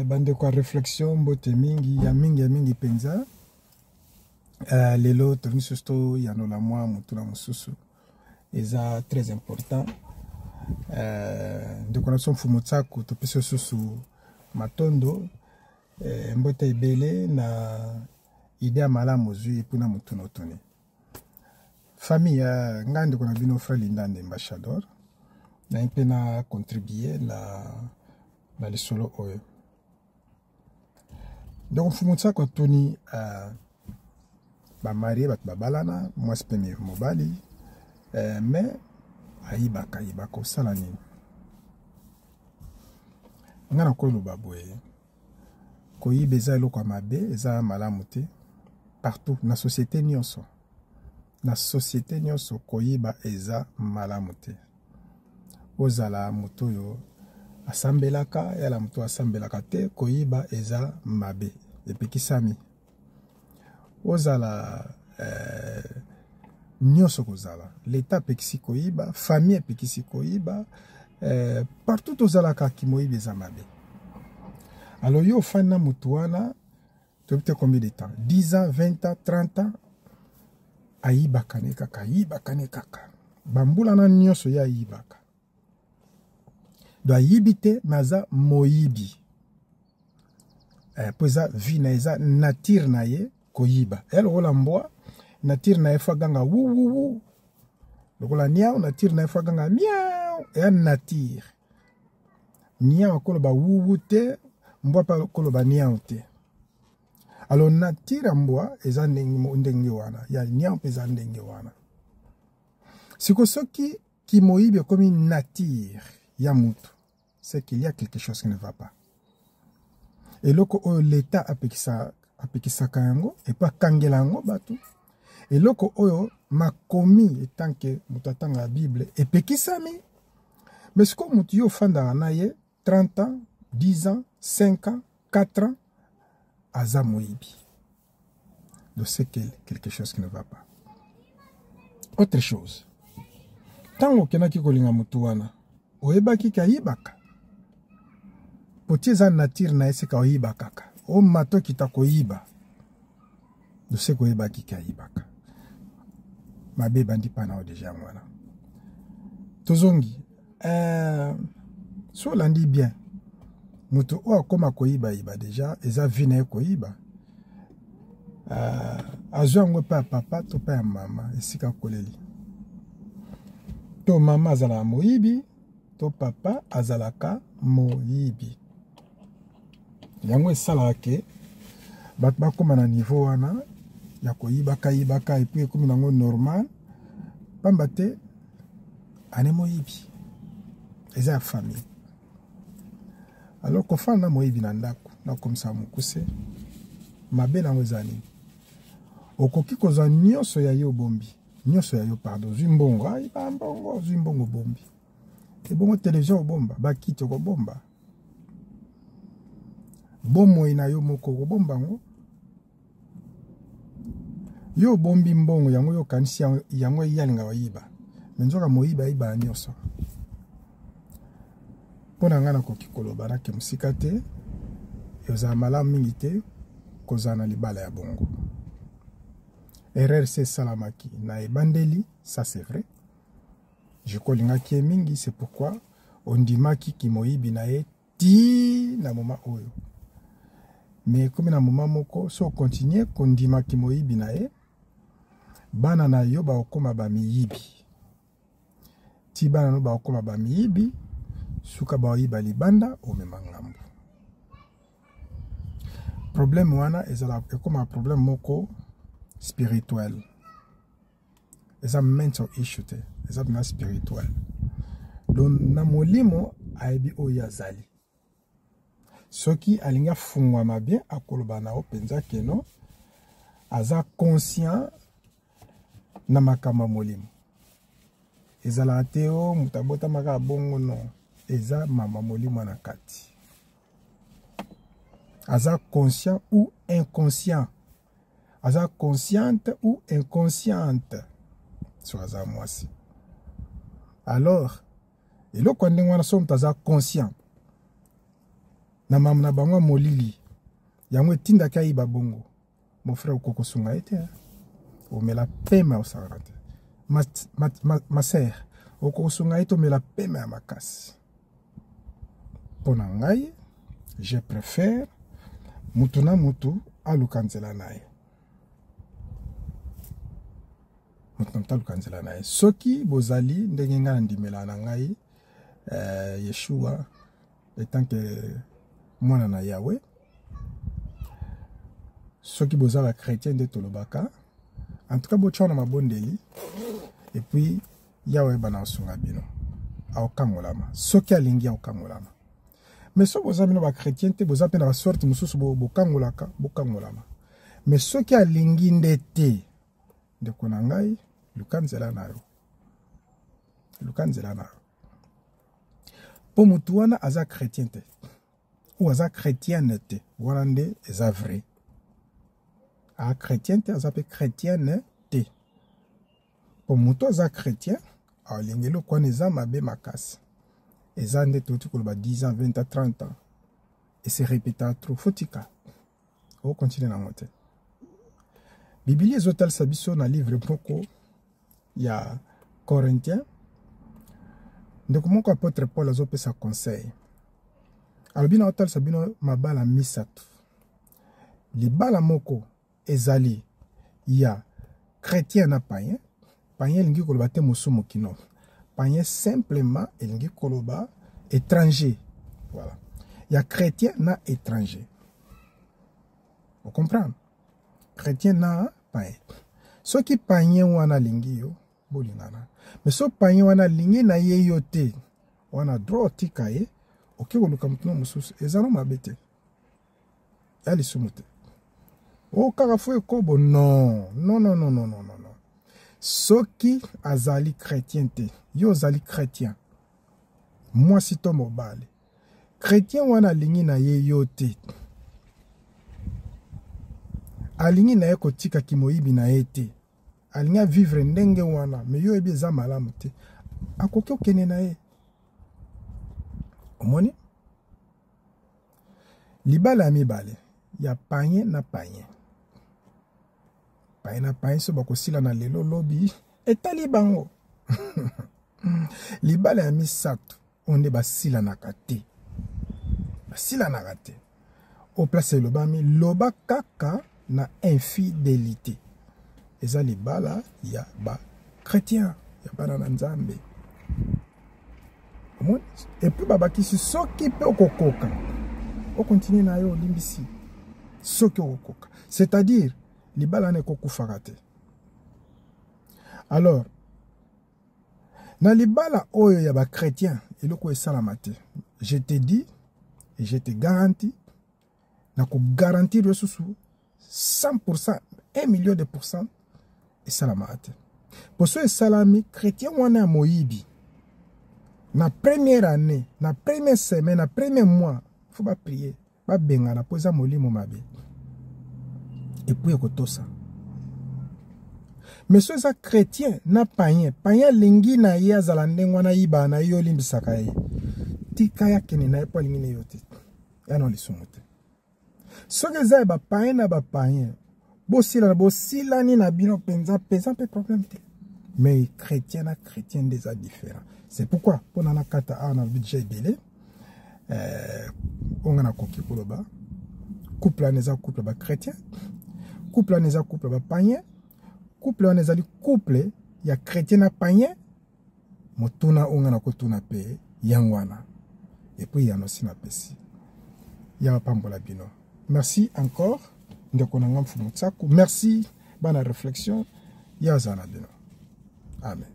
Bandeko ya réflexion, mbote mingi ya mingi ya mingi mpenza. Lelo tolingi susu toyanola mwa motuna mosusu, eza très important. Ndeko na biso Mfumu Tsaku, topesi susu matondo, mbote ebele na idée ya malamu ozwi mpona motuna otuni. Famille, ngai ndeko na bino frère Lindande Ambassador, naye mpe na contribue na lisolo oyo. Donc Mfumu Tsako atuni, bamariés, bato babalana, mwasi mpe mobali, mais ayibaka ayibaka, osala nini? Ngai nakoloba boye: koyiba eza eloko ya mabe, eza malamu te. Partout na société nyonso, na société nyonso, koyiba eza malamu te. Ozala moto oyo asambelaka, yala moto asambelaka te, koyiba eza mabe, epekisami. Ozala nyonso, kozala leta apekisi koyiba, famille epekisi koyiba, partout tozalaka, kimoyibi eza mabe. Alors yo ofandi na motu wana, toyebi te combien de temps, 10 ans, 20 ans, 30 ans, ayibaka ne kaka, ayibaka ne kaka, bambula na nyonso ye ayibaka. Donc ayibi te, mais aza moyibi, po eza vie na ye, eza nature na ye koyiba. Eya lokola mbwa, nature na ye faut aganga wuwuwu, lokola niau, nature na ye faut aganga miau. Eya nature. Niau akoloba wuwu te, mbwa mpe akoloba niau te. Alors nature ya mbwa eza ndenge wana, ya niau mpe eza ndenge wana. Siko soki kimoyibi ekomi nature ya mutu, c'est qu'il y a quelque chose qui ne va pas. Eloko oyo leta apekisaka yango, epo akangela yango bato, eloko oyo makomi etanke moto atanga Bible epekisami. Mais sikoyo motu yo ofandaka na ye 30 ans, 10 ans, 5 ans, 4 ans, aza moyibi, donc c'est quelque chose qui ne va pas. Autre chose, ntango okendaki kolinga motu wana, oyebaki ke ayibaka? Poti eza nature na ye, seka oyiba kaka, omata okita koyiba, dose koyebaki ke ayibaka. Mabe ebandi mpa na yo déjà. Yango wana tozongi, so olandi bien, moto oyo akóma koyibayiba déjà, eza vie na ye koyiba. Azwi yango mpe ya papa to mpe ya mama, esika akoleli, to mama azalaka moyibi to papa azalaka moyibi. Yango esalaka ke bato bakóma na niveau wana ya koyibaka yibaka, et puis ekómi nango normal, pamba te ane moyibi eza ya famille. Alors kofanda na moyibi na ndako, nakomisa mokuse, mabe nango eza nini? Okoki kozwa nyonso ya ye, obombi nyonso ya yo, pardon, ozwi mbongo, ayiba mbongo, ozwi mbongo, obombi. Ebongo télévision obomba, bakiti okobomba, bomoi na yo moko okobomba yango? Yo obombi mbongo yango, yo okanisi yango ye alinga koyiba, mais nzoka moyibi ayibaka nyonso. Mpo na ngai, nakoki koloba nake mosika te, ezala malamu mingi te kozala na libala ya bongo. Erreur se esalamaki na ebandeli, ça c'est vrai, je kolingaki ye mingi, c'est pourquoi ondimaki kimoyibi na ye ti na moment oyo. Mais ekomi na moment moko, so ocontinuer kondima kimoyibi na ye, bana na yo bakokóma bamiyibi. Ti bana no bakokóma bamiyibi, suka baoyiba libanda, omema ngambo. Problème wana ezala ekóma problème moko spirituel, eza mental issue te, eza mpena spirituel. Donc na molimo ayebi oyo azali. Soki alingi afungwama bien, akoloba na yo mpenza keno aza conscient na makambo ya molimo. Ezalaka te o moto abotamaka bongo, non, eza mama molimo na kati. Aza conscient ou inconscient, aza consciente ou inconsciente, so aza mwasi. Alors eloko ya ndenge wana, so moto aza conscient. Na mamu na bango ya molili yango etindaki ayiba bongo. Mon frère, okoki kosunga ye te, omela pema osalaka te. Ma, ma, ma, ma sœur, okoki kosunga ye te, omela pema ya makasi. Mpo na ngai, je préfère mutu na mutu aluka nzela na ye. Moto na moto aluka nzela na ye. Soki bozali ndenge ngai nandimela na ngai Yeshua etant que mwana na Yahweh, soki boza ba chrétien nde tolobaka, en tout cas botya na mabondeli, et puis Yahweh bana osunga bino, aokangolama soki alingi, aokangolama. Mais soki boza bino ba chrétien te, boza mpe na basorte mosusu, bokangolaka, bokangolama. Mais soki alingi nde te, ndeko na ngai, luka nzela na yo, luka nzela na yo, mpo motu wana aza chrétien te ou aza chrétienne te. Wana nde eza vrai, a chrétien te, aza mpe chrétienne te. Mpo moto aza chrétien alingi eloko wana eza mabe makasi. Eza nde touti koloba 10 ans, 20 ans, 30 ans, ese répéta trop, fotika okontinue nango te. Biblia ezotalisa biso na livre moko ya Corinthien, ndeko moko apôtre Paul azopesa conseil, alobi na otalisa bino mabala misato. Libala moko ezali ya chrétien na païen. Païen elingi koloba te mosumu kino, païen simplement elingi koloba étranger. Voilà, ya chrétien na étranger, ocomprendre? Chrétien na païen. Soki païen wana alingi yo, bolingana. Mais so païen wana alingi na ye yo te, wana droit otika ye, oke koluka motu na mosusu, eza no mabe te, ya lisumu te. O kaka fo ekobo, non, non, non, non, non, non, non. Soki azali chrétien te, yo ozali chrétien, mwasi to mobali, chrétien wana alingi na ye yo te, alingi na ye kotika kimoyibi na ye te, alingi avivre ndenge wana, me yo oyebi eza malamu te, akoki okende na ye. Omoni libala ya mibale ya païen na païen, païen na païen, so bakosila na lelo lobi, etali bango. Libala ya misato oyo nde basilanaka te, basilanaka te, o place elobami loba kaka na infidélité, eza libala ya bachrétien, ya bana na Nzambe. Omoni, et puis babakisi, soki mpe okokoka, okontinue na yo, olimbisi soki okokoka, c'est-à-dire libala wana ekokufaka te. Alors na libala oyo ya bachrétien, eloko esalama te. Je te dis et je te garantis, na kogarantir yo susu 100%, 1 million de pourcent, esalamaka te. Poso esalami, chrétien wana ya moyibi, na première année, na première semaine, na premier mois, faut baprier, babengana, mpo eza molimo mabe, et puis ekotosa. Mais so eza chrétien na païen, païen alingi na ye azala ndenge wana, ayibaka na ye, olimbisaka ye, tika ye akende na ye, mpo alingi na yo te, ya na lisumu te. Soki eza ya bapaïen na bapaïen, bosilana, bosilani na bino mpenza mpenza mpe problème te. Mais chrétien na chrétien nde eza différent. C'est pourquoi mpona na kata awa na budget ebele oyo nga nakoki koloba, couple wana eza couple ya bachrétien, couple wana eza couple ya bapaïen, couple wana ezali couple ya chrétien na païen. Motuna oyo nga nakotuna mpe yango wana, et puis yano si napesi ya bapambola bino. Merci encore, ndeko na nga Mfumu Tsaku. Merci bana réflexion, ya aza na bino. Amen.